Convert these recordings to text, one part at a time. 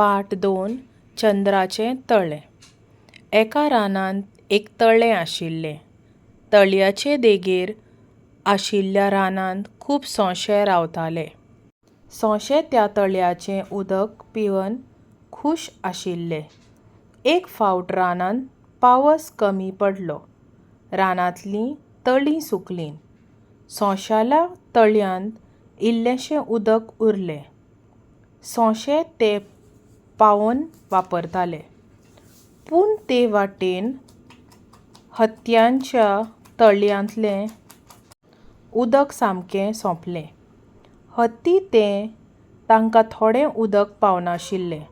पाठ दोन, चंद्राचें तळें. एका रानांत एक तळें आशिल्लें. तळ्याचे देगेर आशिल्ल्या रानांत खूब सोंशे रावताले. सोंशे त्या तळ्याचें उदक पिवन खूश आशिल्ले. एक फावट रानांत पावस कमी पडलो. रानांतलीं तळीं सुकलीं. सोंशांल्या तळ्यांत इल्लेंशें उदक उरलें. सोंशे तें पावोवन वापरताले. पूण ते वटेन हतयांच्या तळ्यांतलें उदक सामकें सोंपलें. हती तें तांकां थोडें उदक पावनाशिल्लें.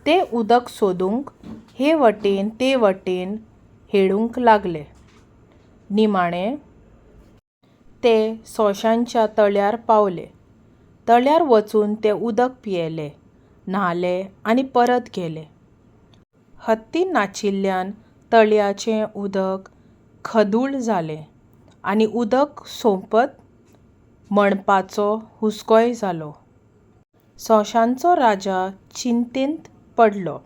ते उदक सोदूंक हे वटेन ते वटेन हेडूंक लागले. निमाणें ते सोंशांच्या तळ्यार पावले. तळ्यार वचून ते उदक पियेले, न्हाले आनी परत गेले. हत्ती नाशिल्ल्यान तळ्याचें उदक खदूळ जालें आनी उदक सोंपत म्हणपाचो हुस्कोय जालो. सोंशांचो राजा चिंतेंत पडलो.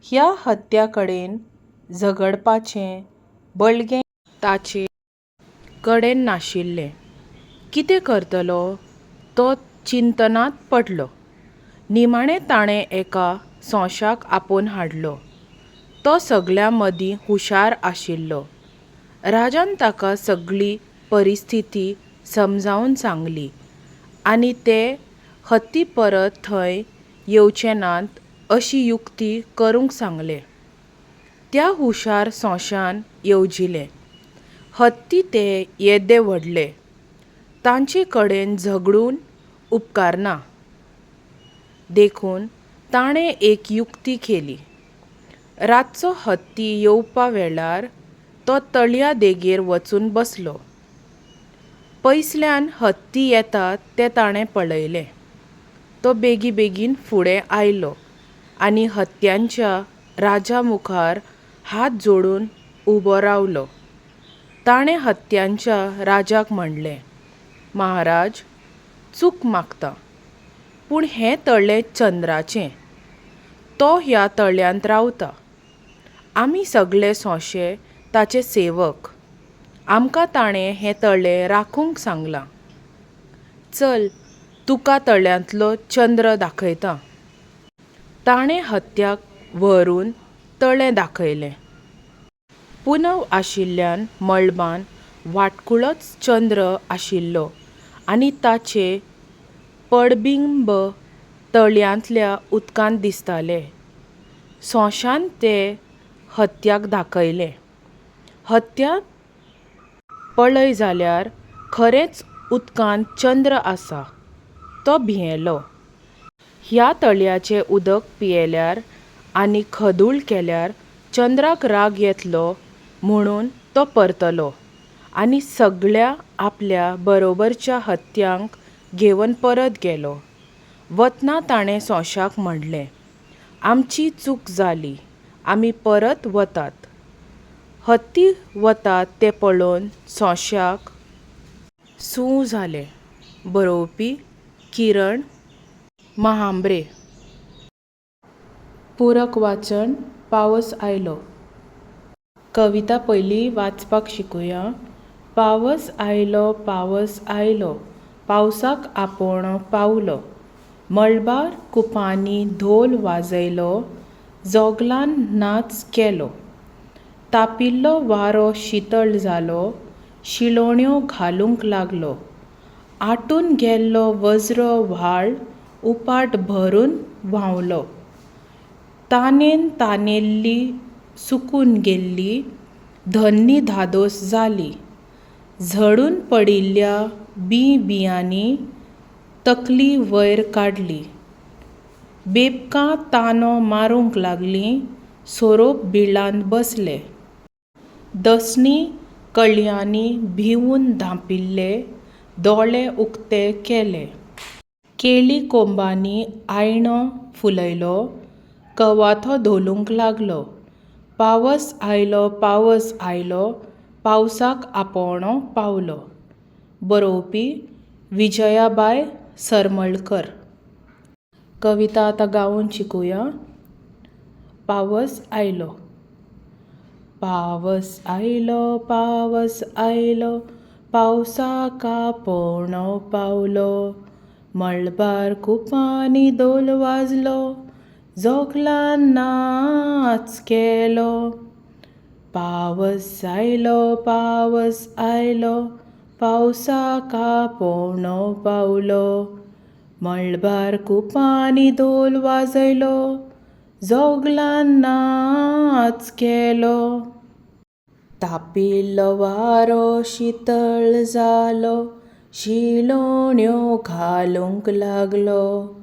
ह्या हतयां कडेन झगडपाचें बळगें ताचे कडेन नाशिल्लें. कितें करतलो, तो चिंतनांत पडलो. निमाणें ताणें एका सोंशाक आपोवन हाडलो. तो सगल्यां मदीं हुशार आशिल्लो. राजान ताका सगली परिस्थिती समजावन सांगली आनी ते हती परत थंय येवचे नात अशी युक्ती करूंक सांगलें. त्या हुशार सोंशान येवजिलें, हत्ती ते येदे व्हडले. तांचे कडेन झगडून उपकारना. देखून ताणें एक युक्ती केली. रातचो हत्ती येवपा वेळार तो तळ्या देगेर वचून बसलो. पयसुल्ल्यान हत्ती येतात ते ताणें पळयले. तो बेगीबेगीन फुडें आयलो आनी हतयांच्या राजा मुखार हात जोडून उबो रावलो. ताणें हतयांच्या राजाक म्हणलें, महाराज, चूक मागतां. पूण हें तळें चंद्राचें. तो ह्या तळ्यांत रावता. आमी सगले सोंशे ताचे सेवक. आमकां ताणें हें तळें राखूंक सांगलां. चल, तुका तळ्यांतलो चंद्र दाखयतां. ताणें हतयाक व्हरून तळें दाखयलें. पुनव आशिल्ल्यान मळबांत वाटकुळोच चंद्र आशिल्लो आनी ताचें पडबिंब तळ्यांतल्या उदकांत दिसतालें. सोंशान तें हतयाक दाखयलें. हतयान पळय जाल्यार खरेंच उदकांत चंद्र आसा. तो भियेलो. ह्या तळ्याचें उदक पियेल्यार आनी खदूळ केल्यार चंद्राक राग येतलो म्हणून तो परतलो आनी सगल्या आपल्या बरोबरच्या हतयांक घेवन परत गेलो. वतना ताणें सोंशाक म्हणलें, आमची चूक जाली. आमी परत वतात. हत्ती वतात ते पळोवन सोंशाक सूऽ जालें. बरोवपी किरण म्हांबरे. पुरक वाचन, पावस आयलो. कविता पयलीं वाचपाक शिकुया. पावस आयलो पावस आयलो पावसाक आपोवणो पावलो. मळबार कुपांनी धोल वाजयलो जोगलान नाच केलो. तापिल्लो वारो शितळ जालो शिळोण्यो घालूंक लागलो. आटून गेल्लो वझरो व्हाळ उपाट भरून व्हांवलो. तानेन तानेल्ली सुकून गेल्ली धन्नी धादोस जाली. झडून पडिल्ल्या बीं बियांनी तकली वयर काडली. बेबकां तानो मारूंक लागलीं सोरोप बिळांत बसले. दसणी कळयांनी भिवून धांपिल्ले दोळे उकते केले. केळी कोंबांनी आयणो फुलयलो कवाथो धोलूंक लागलो. पावस आयलो पावस आयलो पावसाक आपोवणो पावलो. बरोवपी, विजयाबाय सरमळकर. कविता आतां गावून शिकुया. पावस आयलो. पावस आयलो, पावस आयलो, पावसाक आपोवणो पावलो. मळबार कुपांनी धोल वाजलो, जोगलान नाच केलो. पावस आयलो, पावस आयलो, पावसाक आपोवणो पावलो. मळबार कुपांनी धोल वाजयलो, जोगलान नाच केलो. तापिल्लो वारो शितळ जालो, शिळोण्यो घालूंक लागलो.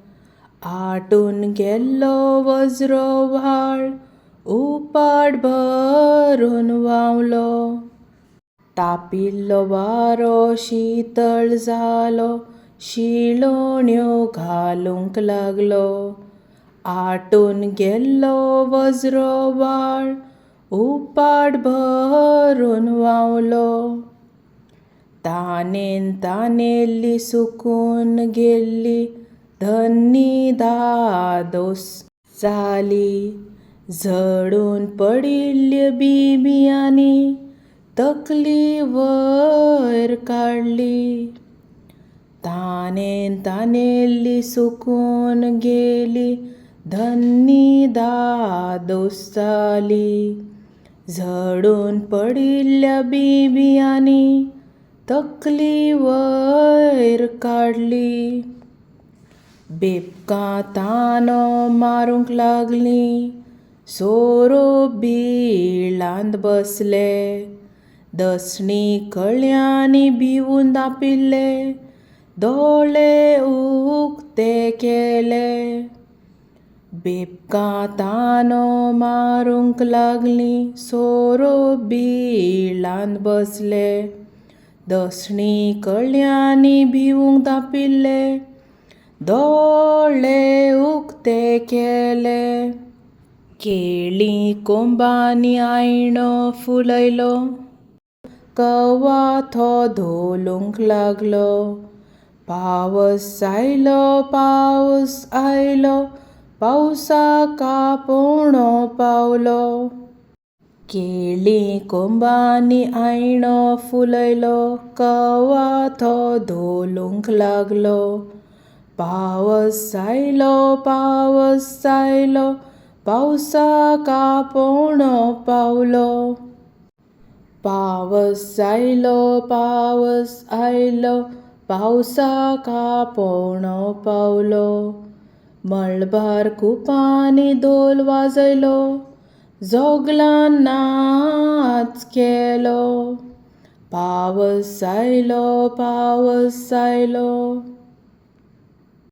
आटून गेल्लो वज्रो व्हाळ उपाट भरून व्हांवलो. तापिल्लो वारो शितळ जालो, शिळोण्यो घालूंक लागलो. आटून गेल्लो वज्रो व्हाळ उपाट भरून व्हांवलो. तानेन तानेल्ली सुकून गेल्ली धन्नी धादोस जाली. झडून पडिल्ली बिबियांनी तकली वयर काडली. तानेन तानेल्ली सुकून गेली धन्नी धादोस जाली. झडून पडिल्ल्या बिबियांनी तकली वयर काडली. बेबकां तानो मारूंक लागलीं, सोरोप बिळांत बसले. दसणी कळ्यांनी भिवून धांपिल्ले दोळे उक्ते केले. बेबकां तानो मारूंक लागलीं, सोरोप बिळांत बसले. दसणी कळ्यांनी भिवूंक धांपिल्ले दोळे उक्ते केले. केळी कोंबांनी आयणो फुलयलो, कवाथो धोलूंक लागलो. पावस आयलो, पावस आयलो, पावसाक आपोवणो पावलो. केळी कोंबांनी आयणो फुलयलो, कवाथो धोलूंक लागलो. पावस आयलो, पावस आयलो, पावसाक आपोवणो पावलो. पावस आयलो, पावस आयलो, पावसाक आपोवणो पावलो. मळबार कुपांनी धोल वाजयलो, जोगलान नाच केलो. पावस आयलो, पावस आयलो.